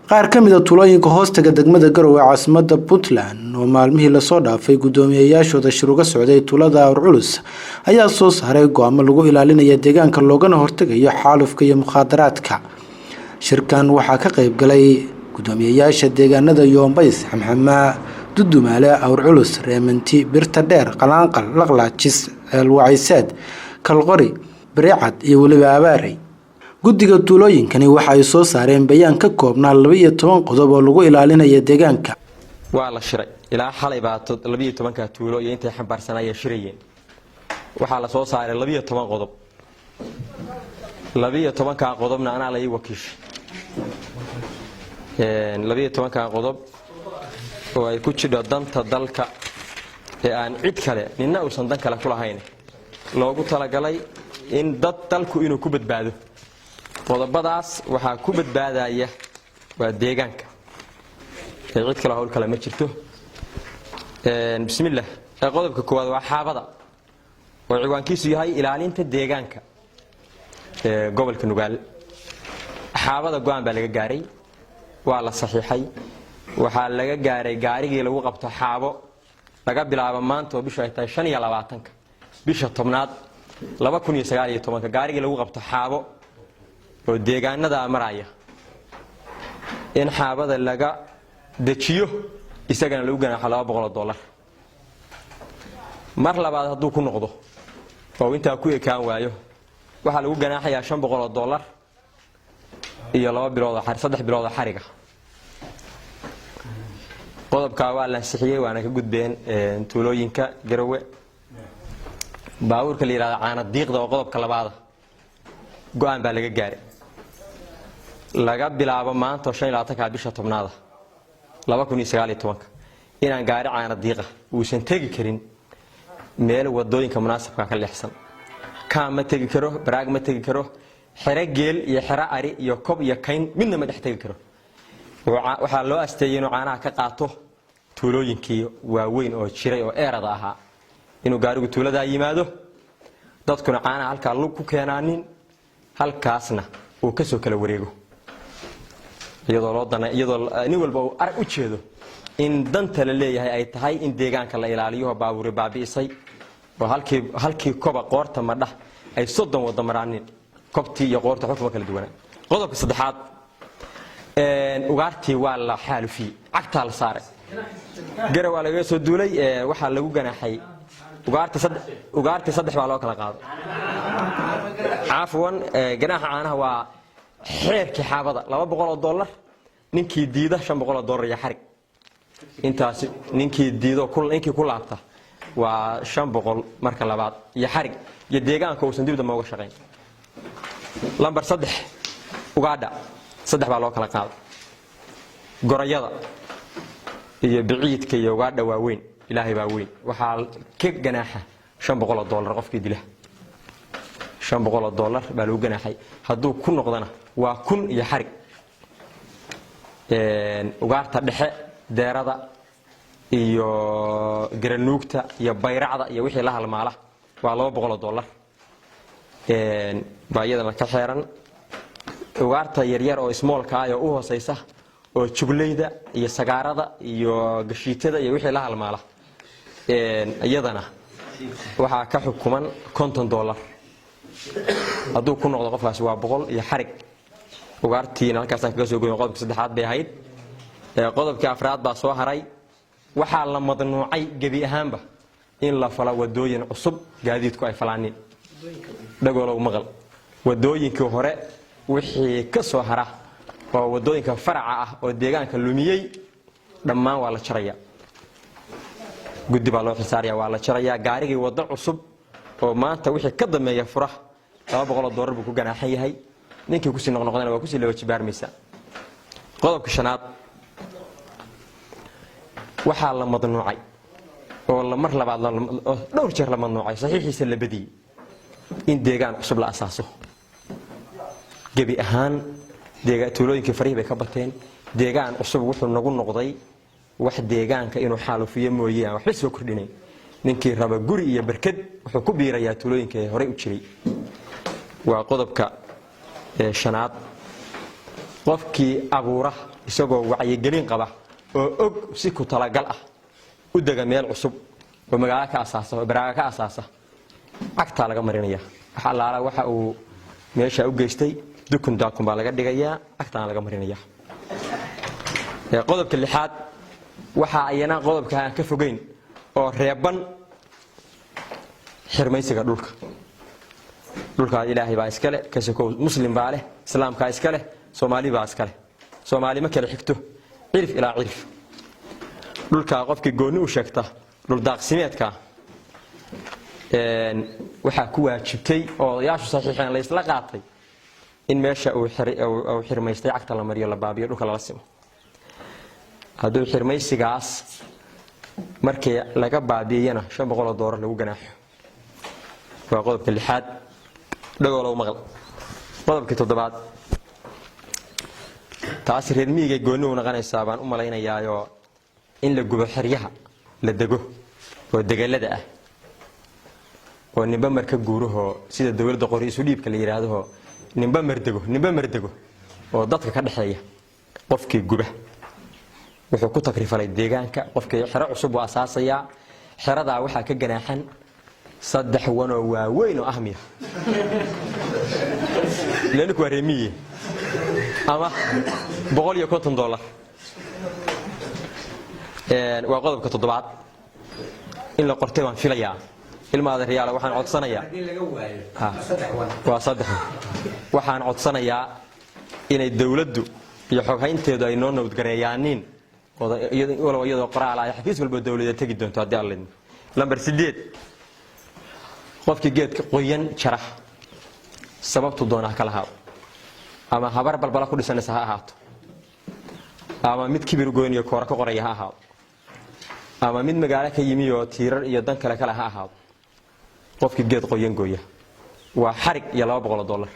Qaar ka mid a tuulooyinka hoostaga degmada Garowe, caasimada Puntland, oo maalmihii lasoo dhaafay guddoomiyeyaashooda shir uga socday tuulada Awrculus, ayaa soo saaray go'aamo lagu ilaalinaya deegaanka loogana hortegayo xaalufka iyo mukhaadaraadka. Shirkan waxaa ka qayb galay guddoomiyeyaasha deegaanada Yoombays, Xamxamaa, Dudumaale, Awrculus, Reemanti, Birta Dheer, Qalaanqal, Laqlaajis, Ceelwacayseed, Kalqori, Bareecad iyo weliba Abaarey. Guddiga tuulooyinkani waxa ay soo saareen bayaan ka koobnaa 12 qodob oo lagu ilaalinayo deegaanka. Waa la shiray ilaa xalay baa 12-ka tuulo iyo intay xambaarsanayeen shirayeen. Waxaa la soo saaray 12 qodob. 12-ka qodobna anaa la ii wakiishay. 12-ka qodob oo ay ku jidho danta dalka ee aan cid kale nina uusan dan kale ku lahayn, loogu talagalay in dad dalku inuu ku badbaado. Qodobadaas waxaa ku badbaadaya waa deegaanka ee cid kale hawl kale ma jirto. Bismillah. Qodobka koowaad waa xaabada, oo ciwaankiisu yahay ilaalinta deegaanka ee gobolka Nugaal. Xaabada go'aan baa laga gaaray, waa la saxiixay. Waxaa laga gaaray gaarigii lagu qabto xaabo laga bilaabo maanta oo bishu ay tahay 25-ka bisha 10aad 2019-ka, gaarigii lagu qabto xaabo oo deegaanada maraya in xaabada laga dejiyo, isagana lagu ganaaxo $200. Mar labaad hadduu ku noqdo oo intaa ku ekaan waayo, waxaa lagu ganaaxayaa $500 iyo 2 bilood, 3 bilood oo xariga. Qodobkaa waa la ansixiyey, waana ka gudbeen tuulooyinka Garowe. Baabuurka la yidhahda caana diiqda, oo qodobka labaada, go'aan baa laga gaaray. Laga bilaabo maanta oo 25-ka bisha 10aada 2019-ka inaan gaari caana diiqa uusan tegi karin meel wadooyinka munaasabka ka leexsan. Kaam ma tegi karo, baraag ma tegi karo, xero geel iyo xero ari iyo kob iyo kayn midna ma dhex tegi karo. Waxaa loo asteeyey inuu caanaha ka qaato tuulooyinkii waaweyn oo jiray oo eerada ahaa, inuu gaarigu tuuladaa yimaado, dadkuna caanaha halkaa lug ku keenaanin, halkaasna uu kasoo kala wareego, iyadoo loo dana, iyadoo nin walba uu arag u jeedo in danta la leeyahay ay tahay in deegaanka la ilaaliyo. Baabuuri baabi'isay oo halkii koba qoorta madhah ay 30 wada maraanin, kobtii iyo qoorta xukuma kala duwanaa. Qodobka saddexaad, ugaartii waa la xaalufiyey, cagtaa la saaray. Gara waa lagaga soo duulay. Waxaa lagu ganaaxay ugaartii, saddex baa loo kala qaaday. Caafuwan, ganaaxa caanaha waa xeerkii xaabada, $200 ninkii diida, $500 iyo xarig. Intaasi ninkii diido, ninkii ku laabta waa 500 marka labaad iyo xarig iyo deegaanka uusan dib dambe uga shaqayn. Lambar 3, ugaadha saddex baa loo kala qaaday: gorayada iyo biciidka iyo ugaadha waaweyn. Ilaahay baa weyn. Waxaa ka ganaaxa $500 qofkii dila. $500 baa lagu ganaaxay. Hadduu ku noqdana waa 1000 iyo xarig. Ugaarta dhexe, deerada iyo garanuugta iyo bayracda iyo wixii la halmaala, waa $200 baa iyadana ka xeeran. Ugaarta yaryar oo small-ka ah oo u hooseysa, oo jugleyda iyo sagaarada iyo gashiitada iyo wixii la halmaala, iyadana waxaa ka xukuman $50. Hadduu ku noqdo qofkaasi waa 100 iyo xarig. Ugaartiina halkaasaan kaga soo goyn. Qodobka saddexaad bay ahayd. Qodobkii afraad baa soo haray. Waxaa la madnuucay gebi ahaanba in la falo wadooyin cusub, gaadiidku ay falaanin. Dhagoolow maqal, wadooyinkii hore wixii ka soo hara oo wadooyinka faraca ah oo deegaanka lumiyey dhammaan waa la jaraya. Guddi baa loo xilsaaraya, waa la jarayaa. Gaarigii waddo cusub oo maanta wixii ka dambeeya fura, $200 buu ku ganaaxan yahay. Ninkii kusii noqnoqdana waa kusii laba jibaarmaysa. Qodobka shanaad, waxaa la madnuucay oo mar labaad oo dhowr jeer la madnuucay, saxiixiisa la badiyey, in deegaan cusub la asaaso gebi ahaan. Tuulooyinkii farihii bay ka bateen. Deegaan cusub wuxuu nagu noqday wax deegaanka inuu xaalufiyo mooye aan waxba soo kordhinayn. Ninkii raba guri iyo berked wuxuu ku biirayaa tuulooyinka horey u jiray. Waa qodobka shanaad. Qofkii abuura Isagoo wacyigelin qaba oo og, si ku talagal ah u dega meel cusub oo magaalo ka asaasa oo baraaga ka asaasa, cagtaa laga marinaya. Wax allaala waxa uu meesha u geystay dukun daakun baa laga dhigayaa, cagtaana laga marinaya. Qodobka lixaad waxaa ayana qodobka aan ka fogeyn oo reeban xirmaysiga dhulka. Dhulkaa Ilaahay baa iskale, kasokow Muslim baa leh, Islaamkaa iska leh, Soomaali baa iska leh. Soomaali ma kala xigto cirif ilaa cirif. Dhulkaa qofkii goonni u sheegta dhuldaaqsimeedka, waxaa ku waajibtay oo odayaashu saxiixeen, la isla qaatay, in meesha uu xirmaystay cagta la mariyo, la baabiyo, dhulka lala simo. Hadduu xirmaysigaas markii laga baabi'iyana, $500 lagu ganaaxo. Waa qodobka lixaad, dhagoolow maqal. Qodobkii toddobaad, taasi reer miyigay goonni u noqonaysaa baan u malaynayaayoo, in la gubo xeryaha la dego oo degelada ah oo ninba mar ka guurahoo, sida dowladda qori isu dhiibka la yidhaahdaho, ninba mardego, ninba mardego oo dadka ka dhexeeya, qofkii guba wuxuu ku takrifalay deegaanka. Qofkii xero cusub buu asaasayaa, xeradaa waxaa ka ganaaxan 3 wanoo waaweyn oo ahmiya, laninku waa reemiye, ama $150. Waa qodobka toddobaad. In la qortay baan filayaa. Ilma adeeryaala, waxaan codsanayaa, waa 3, waxaan codsanayaa inay dowladdu iyo xoghaynteedu ay noo nabadgareeyaaniin, walow iyadoo qoraal ay xafiis walba dowladeed tegi doonto haddii Alla idmo. Lambar 8, qofkii geedka qoyan jara, sababtu doona ha kala haado, ama habar balbala ku dhisanaysa ha ahaato, ama mid kibir goyniyo koora ka qoraya ha ahaado, ama mid magaalo ka yimi oo tiirar iyo dan kale kale ha ahaado, qofkii geed qoyan gooya waa xarig iyo $200.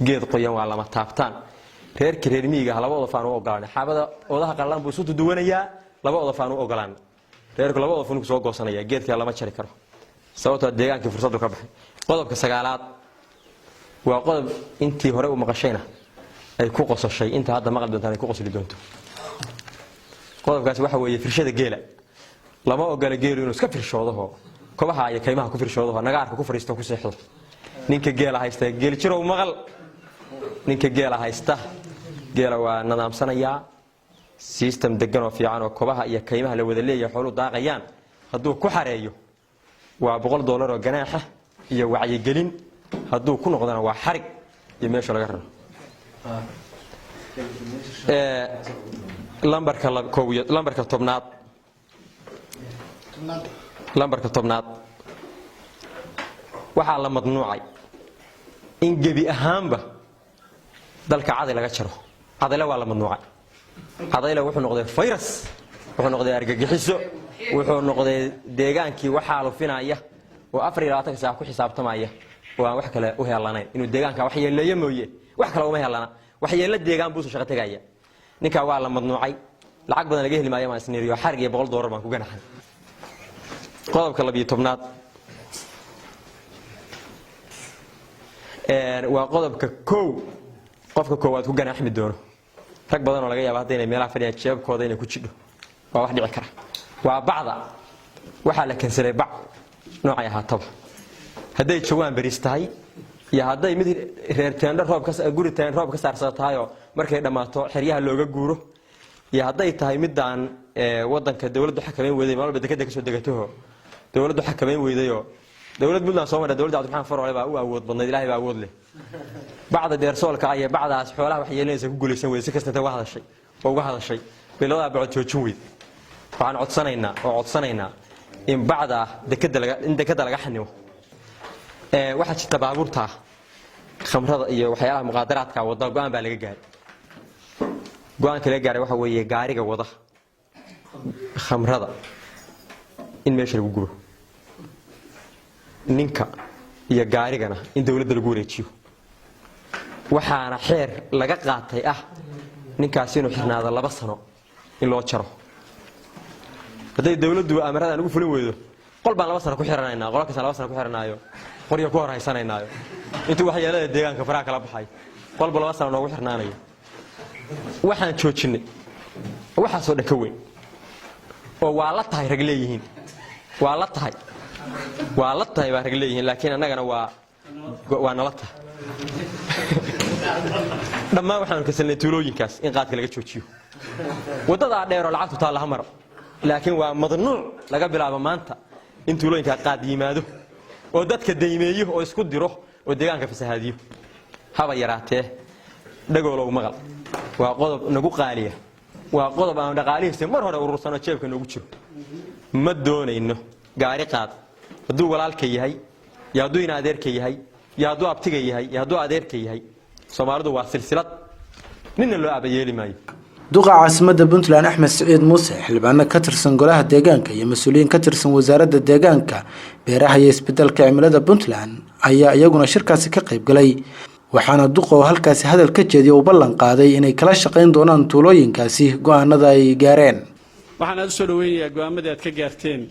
Geed qoyan waa lama taabtaan. Reerkii reer miyiga laba odofaan u ogolaan. Xaabada odaha qallalan buu isu tuduwanayaa, laba odofaan u ogolaan. Reerku laba odofan ku soo goosanaya, geedka lama jari karo, sababtoo deegaankii fursaddu ka baxay. Qodobka sagaalaad waa qodob intii hore u maqashayna ay ku qososhay, inta hadda maqli doontaan ay ku qosli doonto. Qodobkaasi waxa weeye firshada geela. Lama ogola geelu inuu iska firshoodaho, kobaha iyo kaymaha ku firshoodaho, nagaarka ku fadhiisto, ku seexdo. Ninka geela haysta, geel jirow maqal, ninka geela haysta geela waa nadaamsanayaa. System degan oo fiican oo kobaha iyo kaymaha la wada leeyahay xooluu daaqayaan hadduu ku xareeyo, waa $100 oo ganaaxa iyo wacyigelin. Hadduu ku noqdona, waa xarig iyo meesha laga raro. Lambarka koow, lambarka tobnaad, lambarka tobnaad, waxaa la madnuucay in gebi ahaanba dalka caday laga jaro. Cadayle waa la madnuucay. Cadayle wuxuu noqday virus, wuxuu noqday argagixiso, wuxuu noqday deegaankii waxaa lufinaya oo 24-ka saac ku xisaabtamaya oo aan wax kale u heelanayn inuu deegaanka wax yeeleeyo mooye, wax kale uma heelana. Waxyeello deegaan buusu shaqo tegaya. Ninkaa waa la madnuucay. Lacag badan laga heli maayo maan isniiriyo, xarig iyo $100 baan ku ganaxay. Qodobka 12-aad waa qodobka kow, qofka koowaad ku ganaaxmi doono. Rag badan oo laga yaaba hadda inay meelaha fadhiyaan jeebkooda inay ku jidho, waa wax dhici kara. Waa bacda. Waxaa la kansalay bac noocay ahaataba, hadday jawaan beriis tahay iyo hadday mid reer teendho roob guri teen roob ka saarsada tahayoo markay dhammaato xeryaha looga guuro, iyo hadday tahay midaan wadanka dowladdu xakamayn weyday, meel walba dekeda kasoo degataho dowladdu xakamayn weydayoo. Dowlad Puntland soo marra, dowladda Cabdiraxmaan Faroole baa u awood badnayd. Ilahay baa awood leh. Bacda deersoolka iyo bacdaas xoolaha wax yeelanaysa ku guulaysan weyday. Si kasta inta uga hadashay oo uga hadashay bay labadaa bacod joojin weyd. Waxaan codsanaynaa oo codsanaynaa in bacda dekada laga in dekada laga xanimo. Waxaa jirta baabuurta khamrada iyo waxyaalaha muqaadaraadka wada, go-aan baa laga gaaray. Go-aanka laga gaaray waxa weeye gaariga wada khamrada in meesha lagu gubo, ninka iyo gaarigana in dowladda lagu wareejiyo. Waxaana xeer laga qaatay ah ninkaasi inuu xirnaado 2 sano in loo jaro. Hadday dowladdu amaradan ugu fulin weydo, qol baan 2 sano ku xiranaynaa, qolo kastaan 2 sano ku xiranaayo, qoryo ku hor haysanaynaayo intuu waxyeelada deegaanka faraha kala baxay, qolba 2 sano noogu xirnaanayo. Waxaan joojinnay waxaasoo dhan ka weyn oo waa la tahay rag leeyihiin, waa la tahay, waa la tahay baa rag leeyihiin, laakiin annagana waa nala tahay. Dhammaan waxaanu kasalnay tuulooyinkaas in qaadka laga joojiyo. Waddadaa dheeroo lacagtu taalla ha maro, laakiin waa madnuuc laga bilaabo maanta in tuulooyinkaa qaad yimaado oo dadka daymeeyo oo isku diro oo deegaanka fasahaadiyo. Haba yaraatee, dhagoolow maqal, waa qodob nagu qaaliya, waa qodob aanu dhaqaalihiisa mar hore urursano, jeebka noogu jiro. Ma doonayno gaari qaad, hadduu walaalka yahay iyo hadduu ina adeerka yahay iyo hadduu abtiga yahay iyo hadduu adeerka yahay. Soomaalidu waa silsilad, ninna loo aabayeeli maayo. Duqa caasimadda Puntland Axmed Siciid Muuse, xildhibaano ka tirsan golaha deegaanka iyo mas-uuliyiin ka tirsan wasaaradda deegaanka, beeraha iyo isbedelka cimilada Puntland ayaa iyaguna shirkaasi ka qayb galay. Waxaana duqa oo halkaasi hadal ka jeediya uu ballan qaaday inay kala shaqayn doonaan tuulooyinkaasi go-aanada ay gaareen. Waxaan aad u soo dhaweynayaa go'aamadii aad ka gaarteen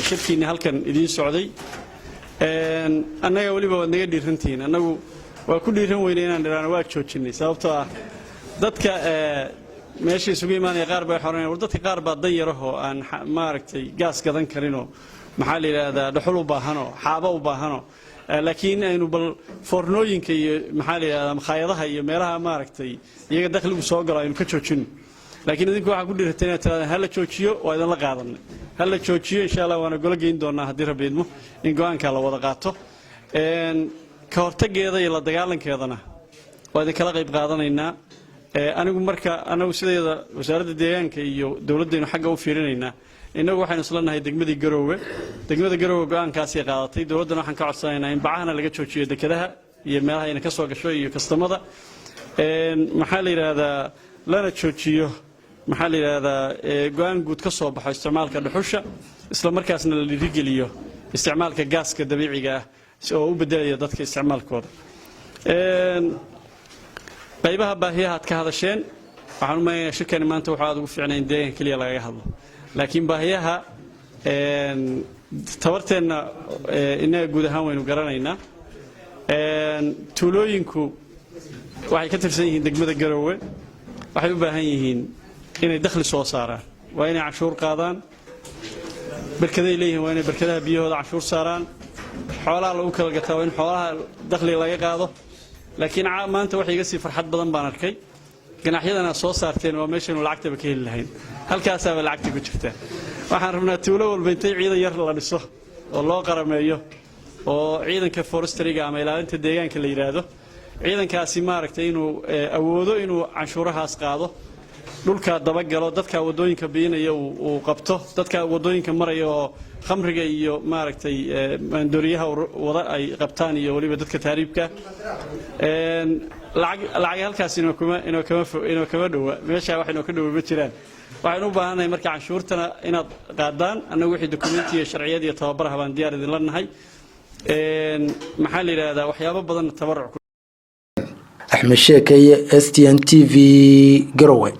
shirkiinni halkan idiin socday. Annaga weliba waad naga dhiirantihiin. Annagu waa ku dhiiran weynay inaan dhiraano waa joojinay, sababtoo ah dadka meesha isugu imaanaya qaar baa xoranaya, war dadka qaar baa dan yarahoo aan maaragtay gaas gadan karinoo, maxaa la yidhaahdaa, dhuxul u baahanoo, xaabo u baahanoo, laakiin aynu bal foornooyinka iyo, maxaa la yidhahdaa, makhaayadaha iyo meelaha maaragtay iyaga dakhligu soo galo aynu ka joojino. Laakiin idinku waxaa ku dhiiratay inaad tirahdaan hala joojiyo. Waa idinla qaadanay hala joojiyo. Insha Allah waana golo geyn doonaa haddii Rabbi idmo in go-aanka la wada qaato. Ka hortageeda iyo la dagaalankeedana waa idinkala qayb qaadanaynaa. Anigu marka anagu sideeda wasaaradda deegaanka iyo dowladdaynu xagga u fiirinaynaa. Innagu waxaynu isla nahay degmadii Garoowe. Degmada Garoowe go-aankaasay qaadatay. Dowladdana waxaan ka codsanaynaa in bacahana laga joojiyo dekedaha iyo meelaha ayna ka soo gasho iyo kastamada, maxaa la yidhaahdaa, lana joojiyo, maxaa la yidhaahdaa, go-aan guud ka soo baxo isticmaalka dhuxusha, isla markaasna la dhiirigeliyo isticmaalka gaaska dabiiciga ah oo u bedelaya dadka isticmaalkooda. Qaybaha baahiyaha aad ka hadasheen, waxaan u malaynayaa shirkani maanta wuxuu aad ugu fiicnay in deegaanka keliya lagaga hadlo, laakiin baahiyaha tabarteenna innaga guud ahaan waynu garanaynaa. Tuulooyinku waxay ka tirsan yihiin degmada Garoowe. Waxay u baahan yihiin inay dakhli soo saaraan, waa inay canshuur qaadaan. Berkaday leeyihiin, waa inay berkadaha biyahooda canshuur saaraan. Xoolaha lagu kala gataa, waa in xoolaha dakhliga laga qaado. Laakiin maanta waxa iga sii farxad badan baan arkay ganaaxyadan aad soo saarteen. Waa meeshaynu lacagtaba ka heli lahayn, halkaasaaba lacagta ku jirta. Waxaan rabnaa tuulo walba intay ciidan yar la dhiso oo loo qarameeyo oo ciidanka forestryga ama ilaalinta deegaanka la yidhaahdo, ciidankaasi maaragtay inuu awoodo inuu canshuurahaas qaado, dhulka dabagalo, dadka wadooyinka biinaya uu qabto, dadka wadooyinka maraya oo khamriga iyo maaragtay maandooriyaha wada ay qabtaan, iyo weliba dadka tahriibka. Lacag lacag halkaas inoo kama dhowa. Meesha wax inoo ka dhowa ma jiraan. Waxaynu u baahannahay marka canshuurtana inaad qaadaan. Annagu wixii dokumenti iyo sharciyad iyo tababaraha baan diyaar idinla nahay, maxaa la yidhaahdaa, waxyaabo badanna tabaruc. Axmed Sheekeye, STN TV, Garowe.